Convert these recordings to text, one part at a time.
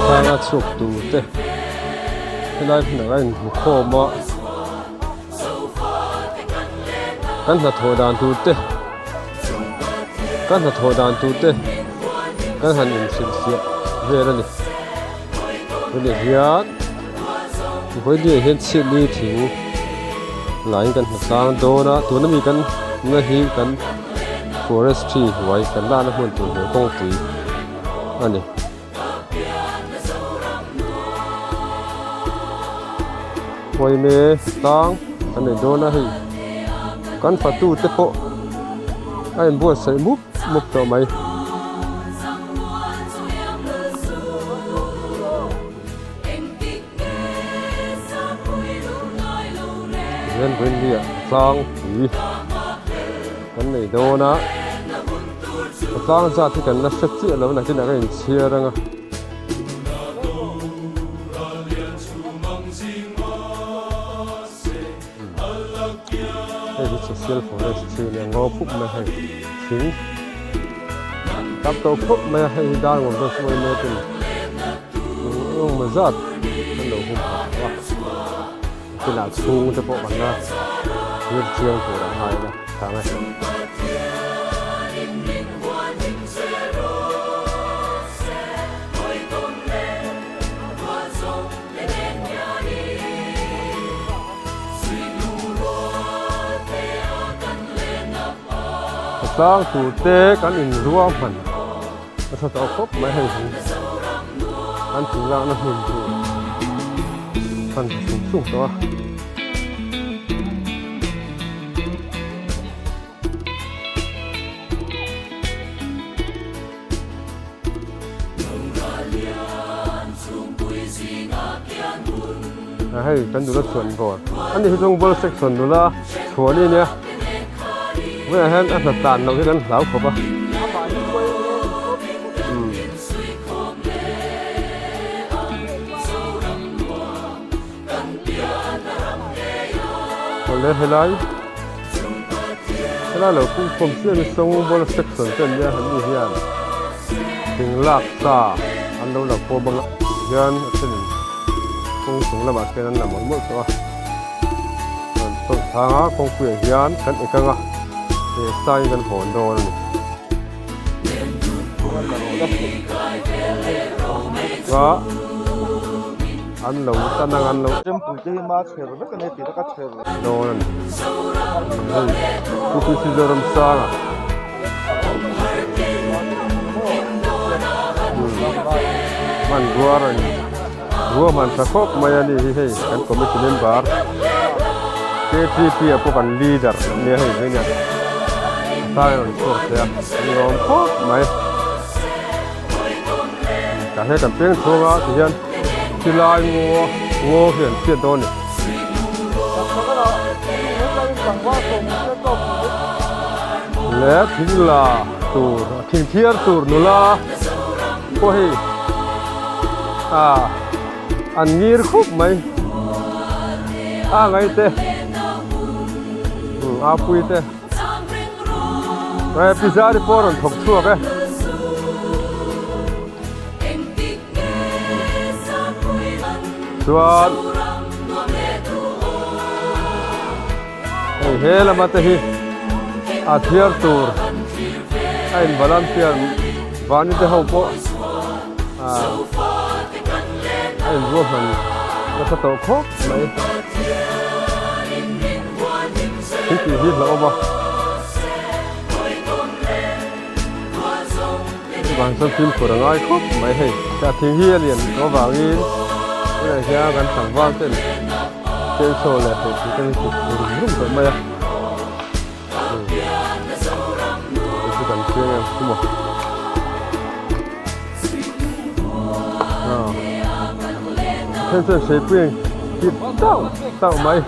Thlanga chhuak tur te helai hmunah a inhmu khawm a kan hnathawh dan tur te kan hnathawh dan tur te kan han inhrilhfiah vel a ni tunah hian vawiin ah hian chhiatni thing laiin kan hmu tlang dawn a tuna mi kan na hi kan forestry hnuai kan lakna hmun tur he kawngpui a ni. Pawime tlang a nei dawn a hei kan fatu te pawh a inbuatsaih mup mup tawh mai. Hian Brinley-ah tlangpui kan nei dawn a a tlang zat hi kan la hre chiah lo nakinah ka inchhiar ang a. Hei hi social forest a nia ngaw phup mai hei thing tam tawh khawp mai a hei hi dar ngawm dawn chu mai ten engemaw zat an lo hum phah tawh a kinah chhung te pawh kan la thlir chiang tur ang ngai ila thang e. Tlang tur te kan inruah hman a tha tawh khawp mai hei hi kan thing lakna hmun tur kan tha sung sung tawh a. A hei kan nula chhuan bawr ani hi chuan ball section nula chhuan i nia vawiah hian a hna tan loh hi kan hlau khawp a umm awle helai helai lo pung khawm chiah hi sawng ball section te an nia han ni hian thing lak sa an lo la khawm ang a hian a thenin kawng chung lamah khian an la mawlh mawlh tawh a chuan chawlh thang a kawngpuiah hian kan ek ang a leh saiin kan hawn dawn a ni. An lo tan ang an lo Chempui te hi ma chher vek a nia tih ka chher dawn a ni hei Pu Zoram Sanga hmanrua rawn ruahman tha khawp mai a ni hi hei kan committee member K_T_P ah pawh kan leader a nia hei veng hian tlai a rawn chhuak thei a an lawm khawp mai tah hian kan peng chhung a tihian chilai ngaw ngaw hi an hriat dawn a ni. Leh thing la tur thing thiar tur nula pawh hei ah an ngir khup mai a ngai te a pui te eh pizza te pawh a rawn thawk chhuak e. Chuan hei he lama te hi a thiar tur a in volunteer vani te ho pawh ah a in ruahman nasa tawh khawp mai thingpui hi hlauhawm a. Chuvang chuan fimkhur a ngai khawp mai hei a thing hi a lian tawh avangin tunah hian kan tlangval ten chainsaw leh hei te hi kut rum rum tawh mai a hei chu kan chiang em chu maw a then chuan seipui ang kip tauh tauh mai.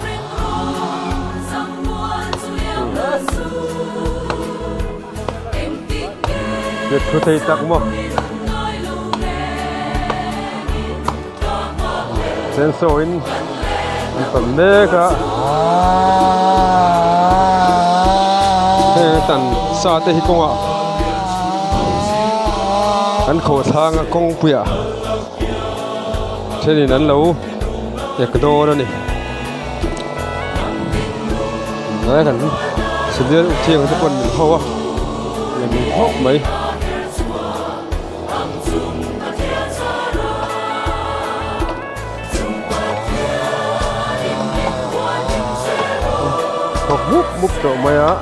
Hriat thu thei tak maw? Chainsaw in an tawn mek a. Heng tan sa te hi kawngah kan khawhthlang a kawngpuiah. thenin an lo ek dawn a ni tunlai kan senior uk thiang te pawn min hau a lem khawp mai. Thawk mup mup tawh mai a.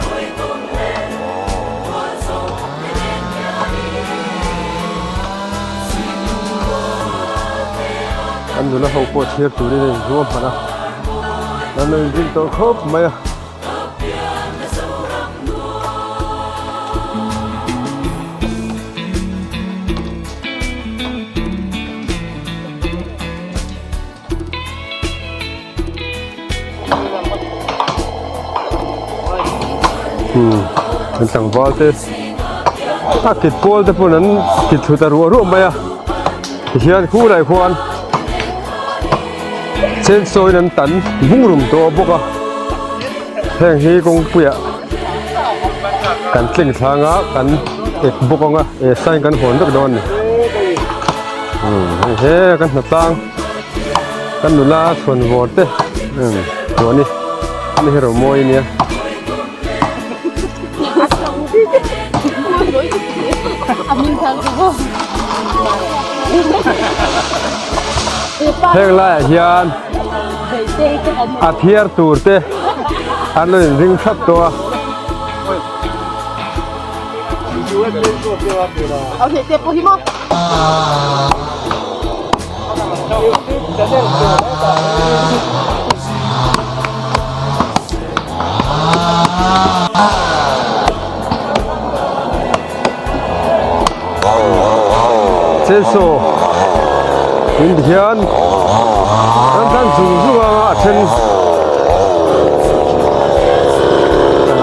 An nula ho pawh chhiar turin a inzuam hman a, an lo inrin tawh khawp mai a. An tlangval te a kit pawl te pawn an kit thut a ruah ruah mai a tihian khulai khuan chainsaw in an tan bung rum tawh bawk a heng hi kawngpuiah kan tling thlang a kan ek bawk ang a eh sign kan hawn vek dawn a ni hei he kan hnatlang kan nula chhuan vawr te chuan i ani hi ro mawi a nia. Heng laiah hian a phiar tur te an lo inring thap tawh a. Chainsaw in ti hian an tlan zung zung a a then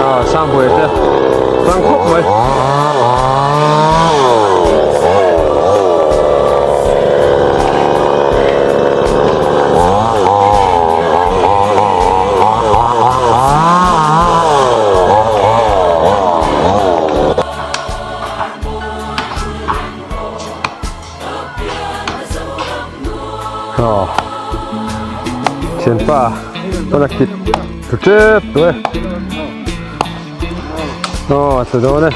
ah sangbuai te tang khawp mai. Aw thianpa pawn a kit tlu tep tawh e aw a tlu dawn e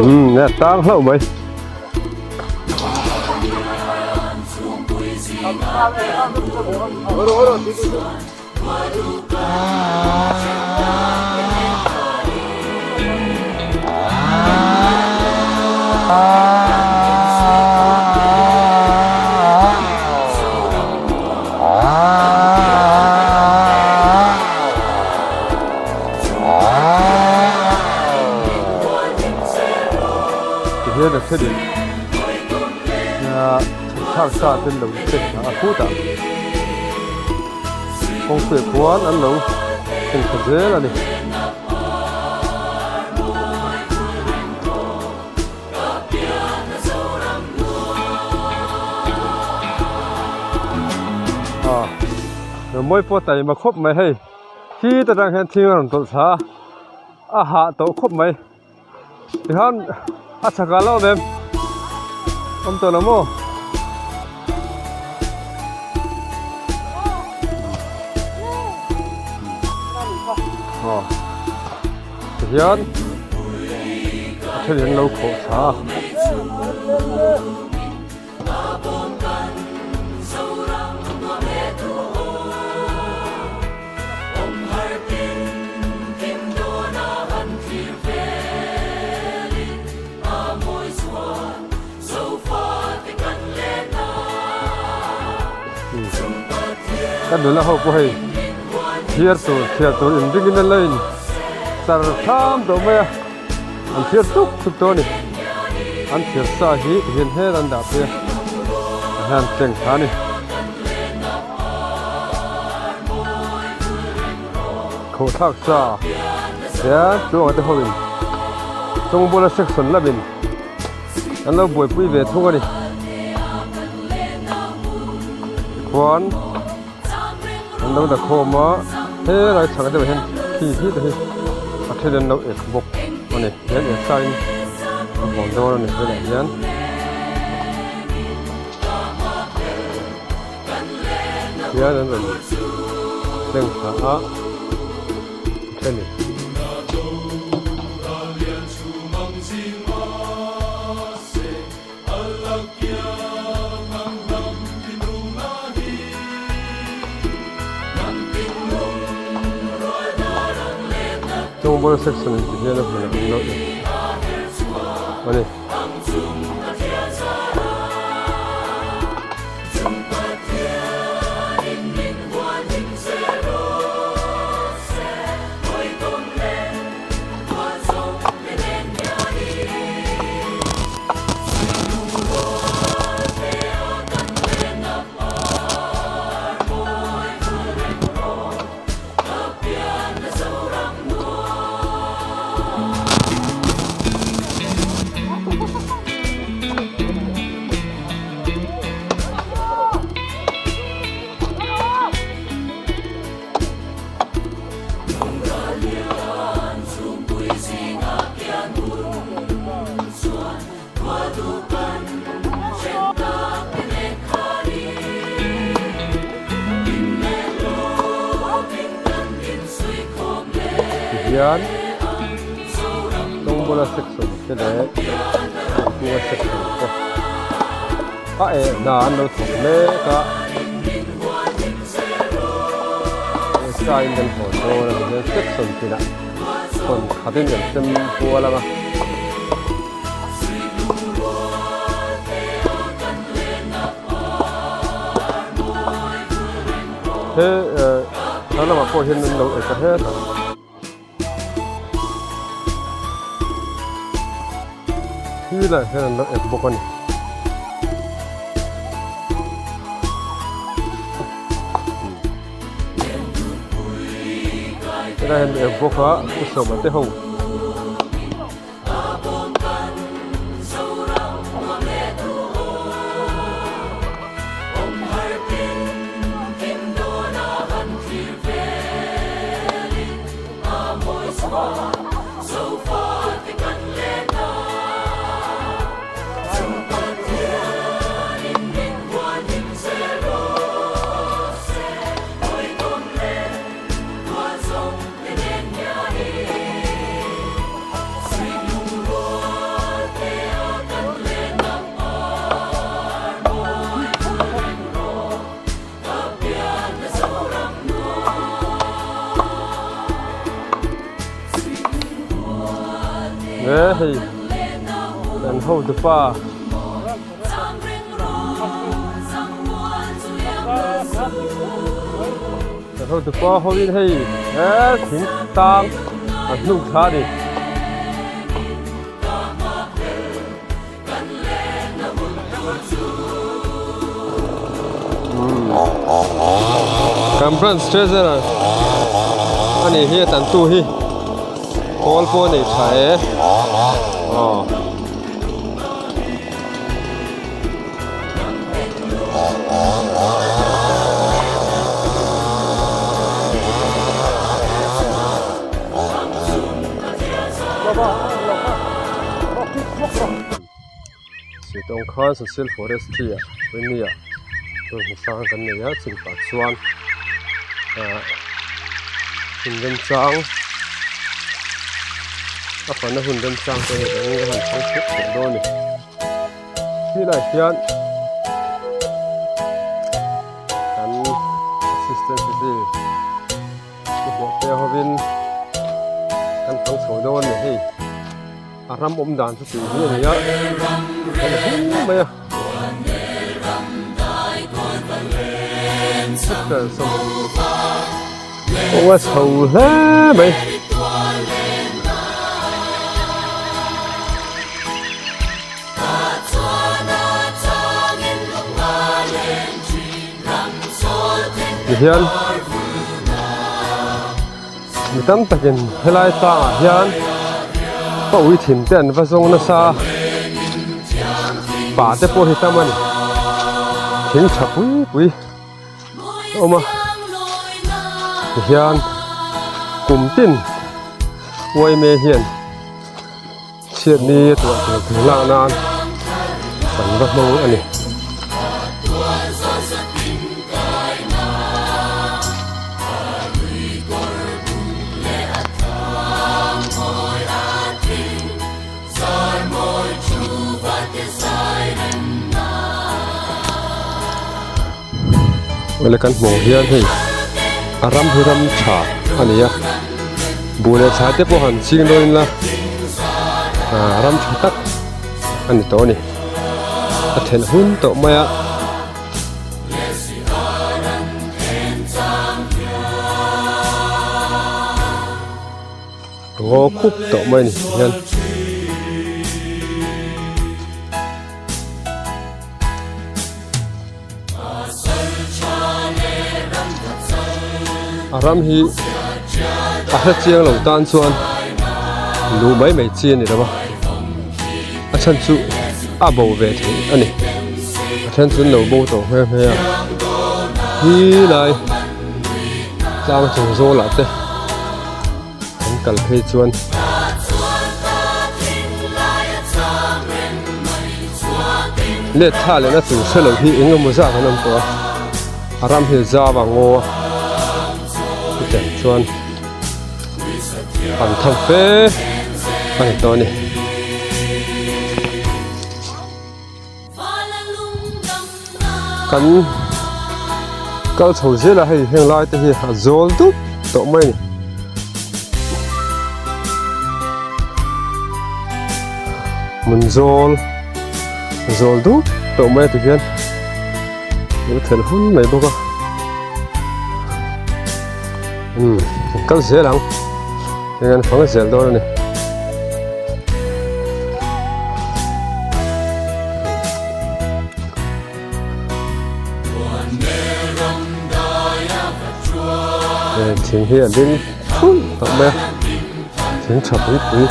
umm a tang hlauh mai. Tihian a thenin thlak sa ten lo check a khutah. Kawngpui khuan an lo thlen thla zel a ni. Mawi pawh taima khawp mai hei khi ta tang hian thing a rawn tawlh thla a a hah tawh khawp mai. Tikhan a chhakah la awm em? Awm tawh lo maw? Aw tihian a then in an lo khawh thla a. Ka nula ho pawh hei thiar tur thiar tur inringin a la in char thlam tawh mai a an thiar tuk tuk tawh a ni an thiar sa hi tihian hel an dah phei a tihian tleng thla a ni. Khawhthlak cha hian chuanga te ho in Chawngbawla section lamin an lo buaipui ve thung a ni. Tikhuan an lo la khawm a helai chhak deuh ah hian khi khi te hi a then an lo ek bawk a ni hian ek sa in a hawn dawn a ni helaiah hian. Hian an rawn tleng thla a thenin. Chawngbawla section in ti hian a hmunah an lo en a ni. Tihian Tawngbawl section te leh Thingkunga section te a eh hna an lo thawk mek a pawisa in kan hawn dawn a tihian section tinah hawn khatin kan sem kual ang a. He eh thar lamah pawh hian an lo ek a hetah. Khi lai hian an lo ek bawk a ni. Helai hian ek bawk a pu sawma te ho. He hei kan hotu pa kan hotu pa hoin hei he thing tang a hnuk thla a ni. Kan branch treasurer ani hi a tantu hi kawl pawh a nei tha e aw. Sitawng khan social forestry ah nia hmun hrang kan nei a chungah chuan ah hun remchang a fana hun remchang te hi eng a han hmang theuh theuh dawn a ni helaiah hian kan assistant secretary Pu Hlawhte hovin kan hmang chho dawn a ni hei a ram awm dan chu tih hi a ni a kan hlim mai a hectare kawng a chho hle mai. Tihian mi tam takin helai tlangah hian ka ui thin te an va zawng nasa a pa te pawh hi tam a ni thing tha pui pui a awm a tihian kum tin uaime hian Chhiatni a tuah tur thing lak nan kan va hmang a ni. Awle kan hmuh ang hian hei a ram hi ram tha a ni a buh leh thlai te pawh han ching dawn ila ah ram tha tak a ni tawh a ni a thelh hun tawh mai a. Ngaw khup tawh mai a ni hian. A ram hi a hre chiang lo tan chuan luh mai mai chi a ni lo va a chhan chu a bo ve thei a ni a then chu an lo bo tawh nghe nghe a hi lai tlang chung zawl ah te an kal phei chuan. Let thla lehna tur hre lo hi eng emaw zat an awm tawh a a ram hi zau a ngaw a chutiang chuan an tham fe a ni tawh a ni. Kan kal chho zel a hei heng lai te hi a zawl dup tawh mai a ni. Hmun zawl zawl dup tawh mai a ti hian lo thelh hun mai bawk a umm kal zel ang heng an fang zel dawn a ni. Thing hi a ding thum tawh mai a thing tha pui pui.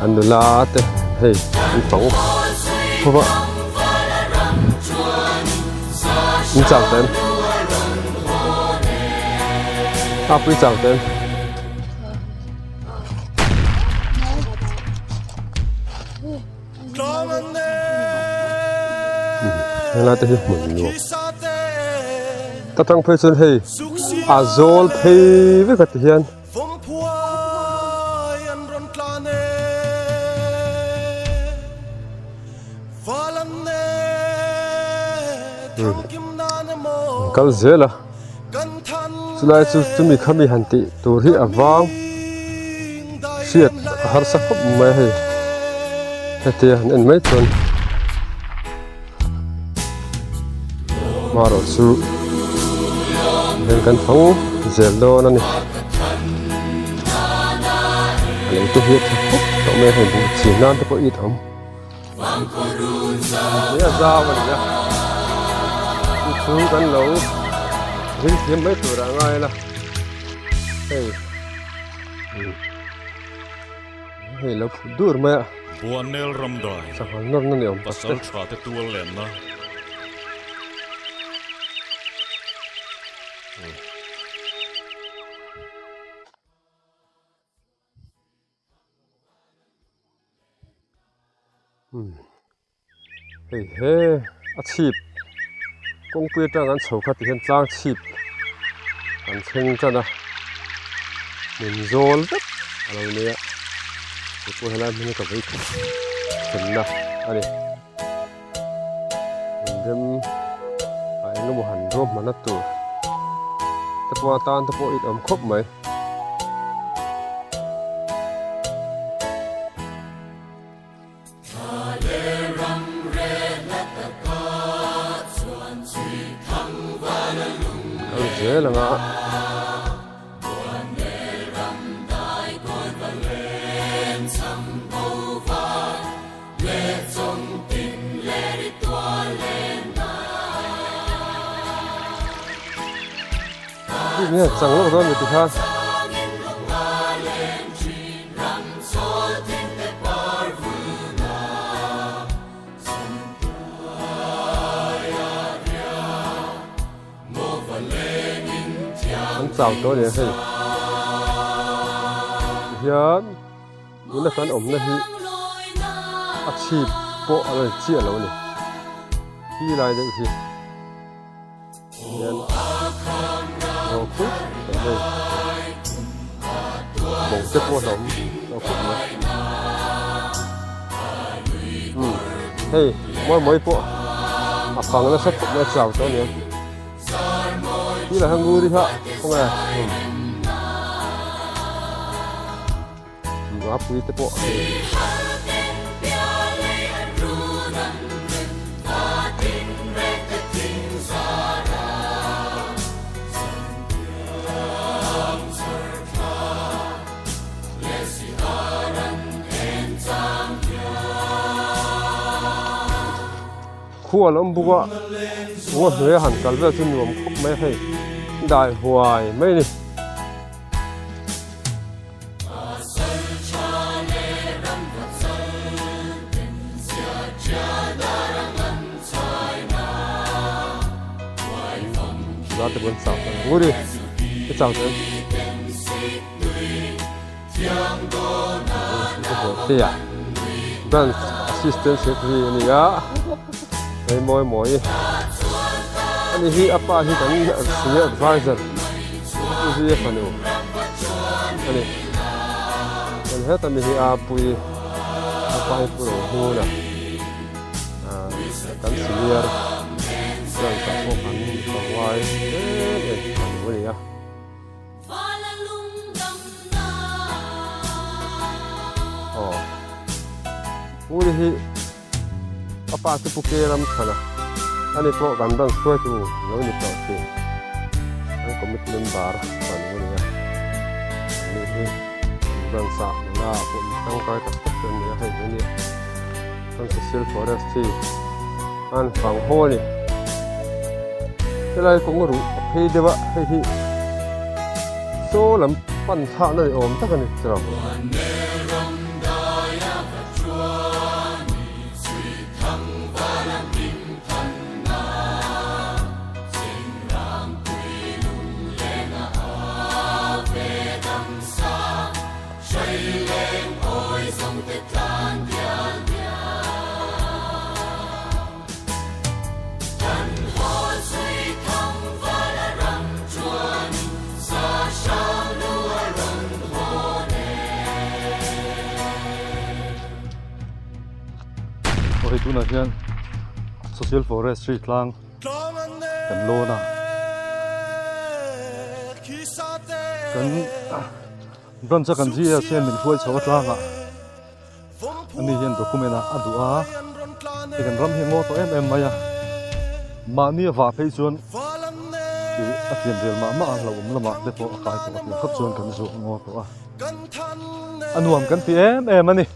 An nula te hei an fang khawp a in chang ten a pui chang ten. Helai te hi hmun nuam ta tang phei chuan hei a zawl phei vek a ti hian. Kal zel a chulai chu chumi khami han tih tur hi a vang hriat a harsa khawp mai a hei hetia han en mai chuan marawh chu heng kan fang zel dawn a ni a lei te hi a tha khawp tawh mai a hei buh chin nan te pawh it a awm. Ni a zau a ni a chu chu kan lo ring thiam mai tur ah ngai la hei hei lo phut dur mai a Buanel Ramdai sanghal nawrna ni awm tak te pasal tha te tual lenna. Hei he a chhip kawngpui atang an chho kha ti hian tlang chhip an thleng tan a hmun zawl vek a lo nia hei pawh helai hmun hi ka vei thlenna a ni hmun rem ah eng emaw han ruahmanna tur te pawh atan te pawh it awm khawp mai. Kal zel ang a. Nge chang lawk dawn mi tikhan. An chau tawh a ni hei tihian tuna kan awmna hi a chhip pawh a la ni chiah lo a ni hi lai deuh hi. Hian ngaw khup tawh mai. te pawh a hlauhawm tawh khawp mai umm hei mawi mawi pawh a fang nasa khawp mai a chau tawh a ni ang ti lah hian nguri kha khawnge umm ngapui te pawh hei. Khua an awm bawk a ngaw hnuaia han kal vel chu nuam khawp mai a hei dai huai mai a ni. Zate pawh an chau tawh ngur i i chau tawh em Tea Branch Assistant Secretary a ni a hei mawi mawi ani hi a pa hi kan senior advisor Pu Zuia fanu a ni chuan heta mi hi a pui a pa hi Pu Rohmuna. Kan senior branch ah pawh kan ka ngai em em a lo ni a. Aw Puri hi a pa chu Pu Ke Ramchhan a ani pawh kan branch hruaitu lo ni tawh thin an committee member a lo ni a ani hi branch ah nula ah pawh mi tangkai tak tak te an ni a hei hi nia. Kan Cecil Forest hi an fang haw a ni. Helai kawng ruh a phei deuh a, hei hi saw lam pan thlakna ni awm tak a ni tiraw. Aw hei tunah hian social forestry tlang kan lawn a kan Branch a kan GS hian min hruai chho a tlangah ani hian document ah a duh a hei kan ram hi a ngaw tawh em em mai a mahni a vah phei chuan ih a pian rel mah mah a hlauhawm lamah te pawh a kai tawh a pian khawp chuan kan zuah ngaw tawh a a nuam kan ti em em a ni.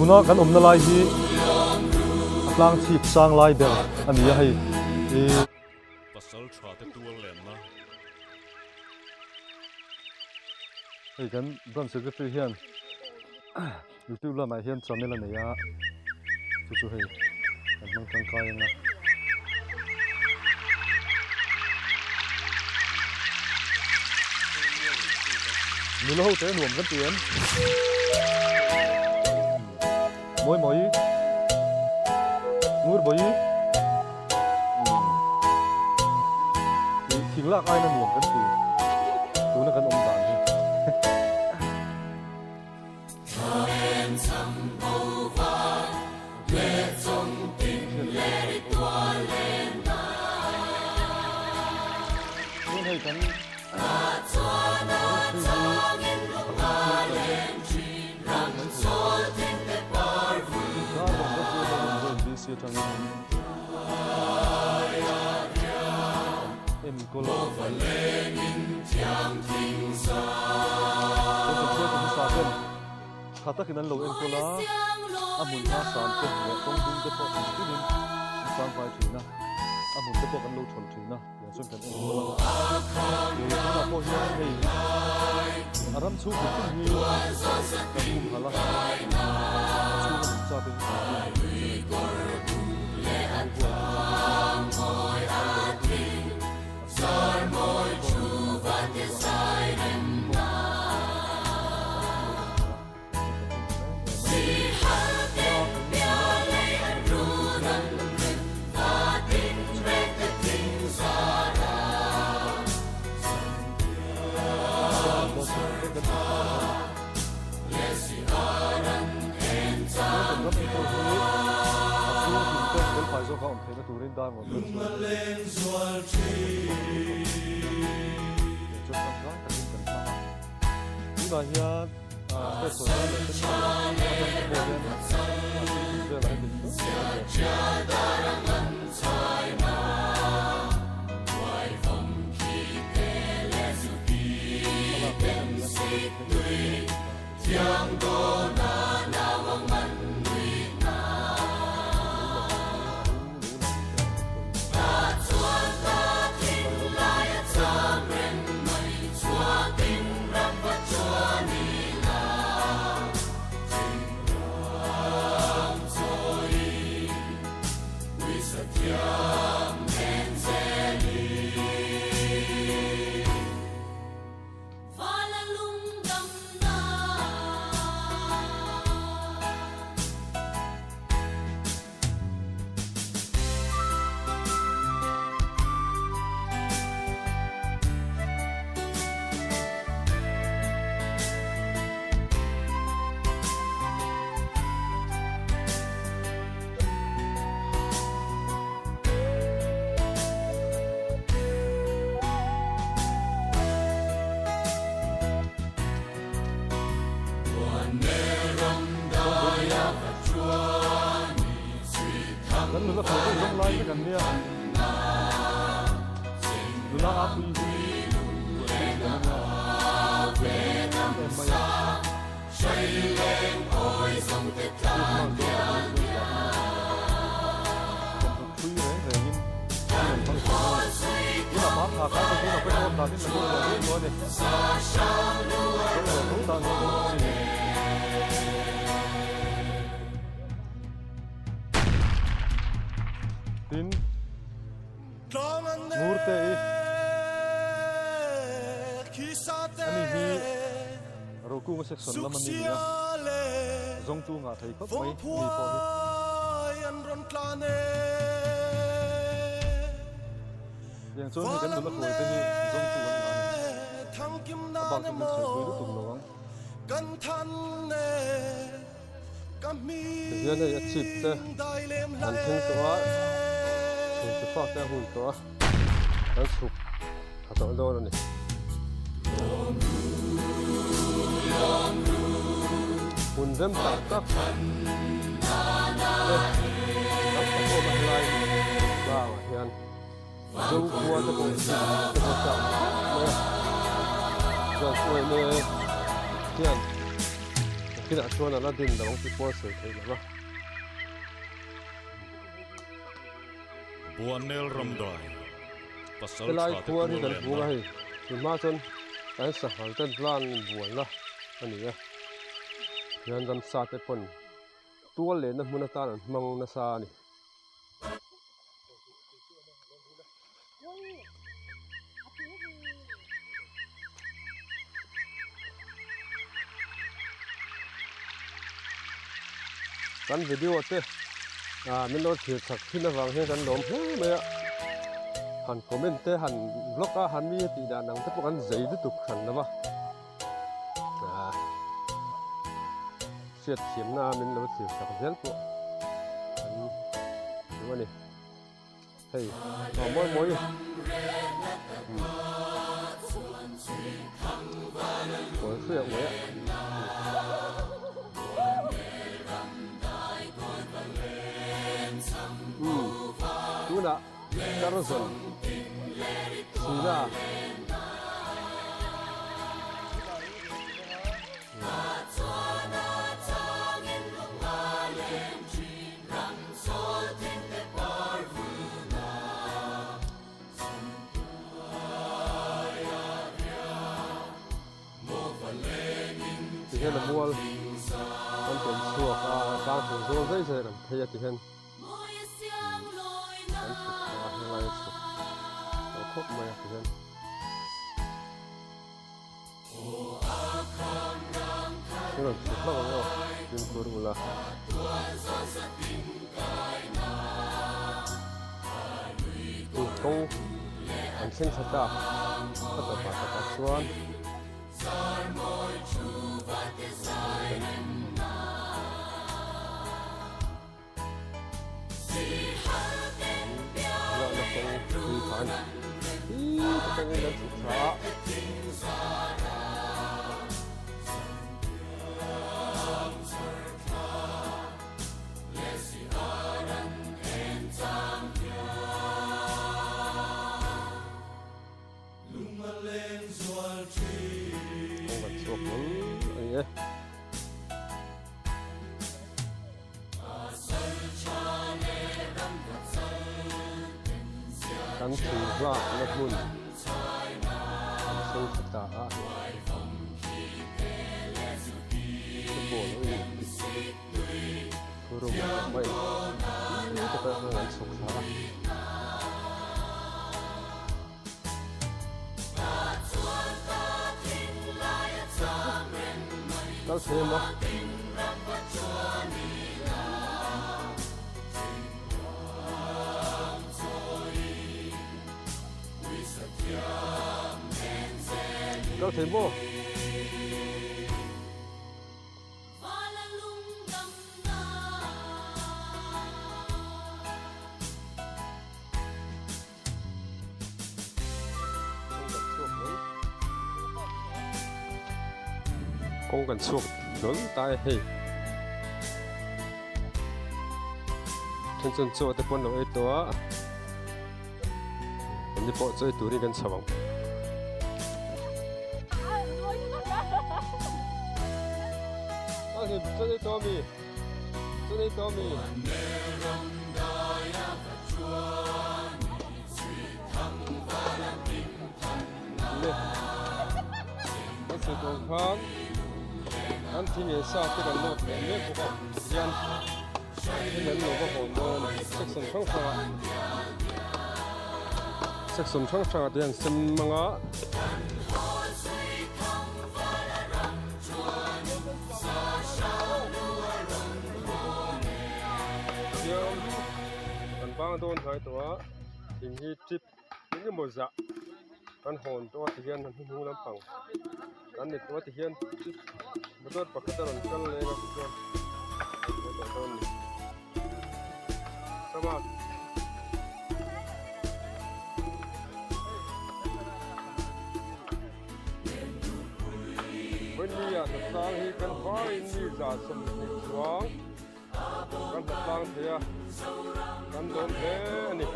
Tuna kan awmna lai hi a tlang chhip sang lai ber a ni a hei ih. Pasal tha te tual lenna. Hei kan branch secretary hian youtube lamah hian channel a nei a chu chu hei kan hmang tangkai anga. Nula ho te nuam kan ti em? Mawi mawi Ngur bawi Thing lak aina nuam kan ti tuna kan awm dan hi. Tun hei kan Tha takin an lo enkawl a, a hmun hma sam te leh kawng dum te pawh hmun tinin an sang vai thin a, a hmun te pawh kan lo thawl thin a, tiang chuan kan enkawl a. Ih tunah pawh hian hei a ram chhung kum kum hi kan humhalh a, a chhunga nungcha te hi kan Tuanin dar ngawt vel chuan Tiang chuan tangkai takin kan hmang a. Tunah hian state sorkar leh central atang te pawh hian thil velah hian min Kan nula thaw deuh zawng lai vek an nia. Nula a pui hi buaipui thiam a nia. Em em mai a. Christmas dawn tak mai chuan zah na a awm lo a. Thawmhnaw thui reng rengin an rawn hmang chho dawn a ni. Tunah hmar thla kai te tunah petrol danin a lut leh rih tawh a ni. Zo leh tho tan hian awm chi ni. Tin, Ngurte i ani hi Rokunga section lam a ni a, zawngtu ngah thei khawp mai mi pawh hi. Tiang chuan hei kan nula hruai te hi zawngtu an ngah a ni. A bak chu min sawi pui lutuk lo ang. Tihian hei a chip te an thleng tawh a, chhun chi fak te a hun tawh a, an chhuk tha tawh dawn a ni. Hun rem tak tak te tam tak awm a helai tlangah hian Zokhua te pawh te pawh chak khawp mai a, chuan uaine hian nakinah chuan a la din lo ang tih pawh a sawi theih lo va. Buanel Ramdai, Pasal Helai tha te khua hi tual kan hmu a lenna. hei, tun hma chuan kan sanghal ten tlang inbualna a ni a, hian ramsa te pawn tual lehna hmun atan an hmang nasa a ni. Kan video te ah min lo thlir chak thin avang hian kan lawm hle mai a han comment te han vlog a han mi tih dan ang te pawh kan zei lutuk hran lo va ah hriat thiamna min lo thlir chak zel pawh an duh a ni. Hei aw mawi mawi kawl hriak mai a. Tunah Tarzan China. Tihian a mual kan tawn chhuak a tlang chhung zawl zai zai an phei a tihian kan chhuk thla a helai a chhuk tawh khawp mai a tihian. Hi rawn chhuk hlauh ang aw fimkhur ula. Chu kawng an thleng thla ta ka tawpah takah chuan atangin kan chhuk thla a. Kawng kan chhuak hlawl a ni e. Kan thing hlakna hmun an thleng thla ta a. Football a in room a in takah an chhuk thla a. Kal thei emaw? Kal thei maw? Kawng kan chhuak hlawl ta e hei then chuan chaw te pawh an lo ei tawh a an ni pawh chaw ei turin kan chho ang. Chaw ei tawh ami chaw ei tawh ami. Le kan sawi tawh khan kan thing leh sa te kan nawt leh mek bawk a tihian thil an lo va hawn dawn section hrang hrang ah section hrang hrang ah te hian sem mang a. Kan bang dawn hnai tawh a thing hi chip eng emaw zah kan hawn tawh a tihian a hnuhnung lampang kan ni tawh a tihian chip motor pakhat a rawn kal leng a tichuan a haw tawh dawn a ni sama. Vawinia hnatlang hi kan vaiin mi 120 chuang. Kan hlat tlang thei a, kan dawn hle a ni.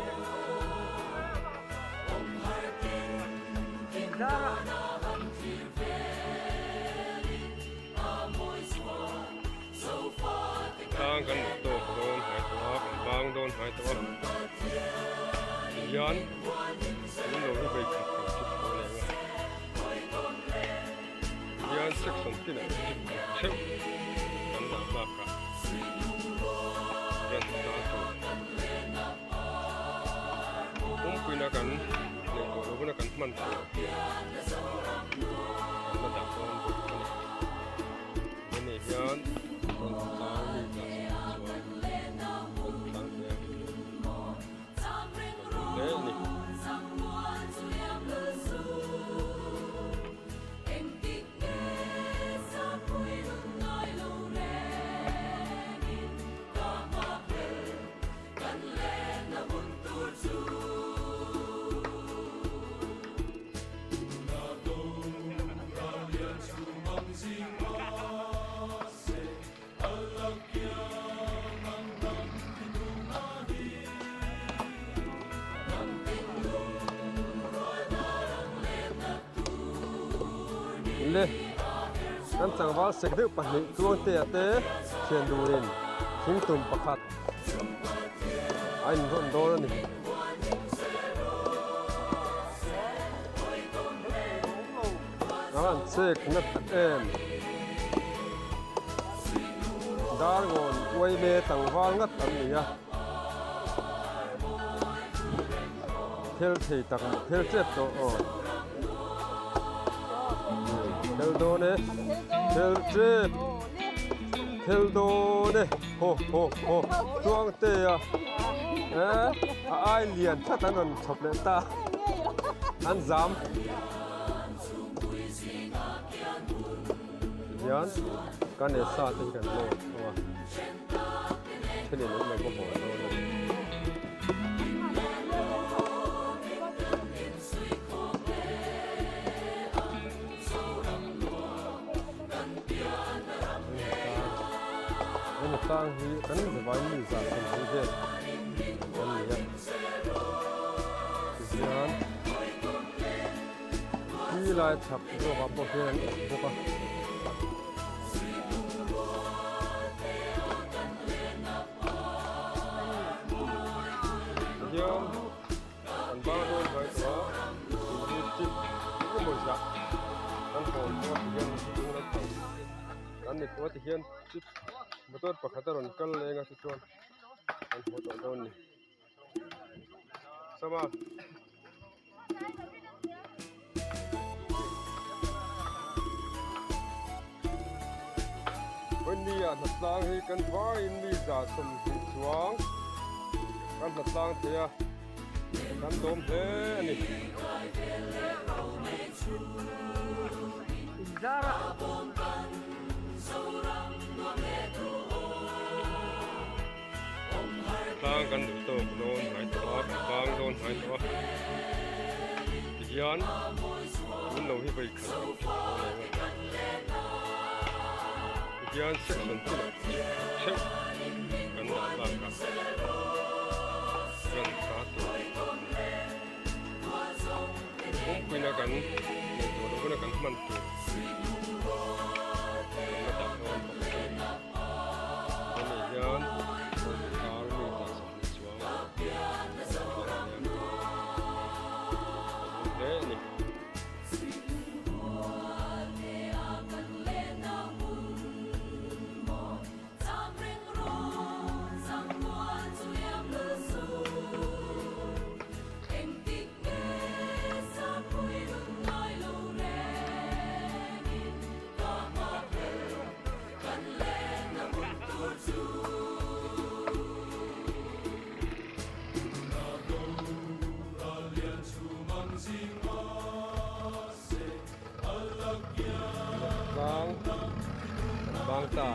Tlang kan lut tawk dawn hnai tawh a, kan bang dawn hnai tawh a. Tihian min lo hi vei khat kan chhut tho leng a. Tihian section tinah chip khat theuh kan dah bakah ran ta tur pumpuina kan neih tawh loh huna kan hman tur kan la dah dawn bawk a ni. Hemi hian rawn tlang mi tah chuan kan tlang thei a. Hle a ni. Le kan tlangval sek deuh pahnih tluangtea te thian durin thingtum pakhat a inrawn dawn a ni. A han chek na tak em. Darngawn uaime tlangval ngat an ni a. Thel thei tak maw thel tep tawh aw. Thel dawn e. Thel tep. Thel dawn e. Ho ho ho. Tluangte a. Eh a ai lian tlat an rawn chhawp leh ta. An zam. Tihian kan e sa te hi kan lawk thung a thenin an lo va haw dawn a ni. hnatlang hi kan zavai mi 120 vel kan ni a tihian khi lai chhak zawkah pawh hian an awm bawk a. Tihian kan bang dawn hnuai tawh a hindi chip engemaw zah kan hawn tawh a tihian chung lampang kan ni tawh a tihian chip motor pakhat a rawn kal leng a tichuan kan haw tawh dawn a ni sama. Vawinia hnatlang hi kan vaiin mi 120 chuang kan hnatlang thei a kan dawm hle a ni. Tlang kan duh tawk dawn hnai tawh a kan bang dawn hnai tawh a tihian tun lo hi vawi khat kan thut tawh lo a tihian section tinah theuh kan dah bakah ran ta tur a ni kawngpuina kan nei tawh loh huna kan hman tur kan la dah dawn bawk a ni. Hemi hian tar mi 120 chuang a thlangah hian a hmu hle a ni. Tlang kan bang ta.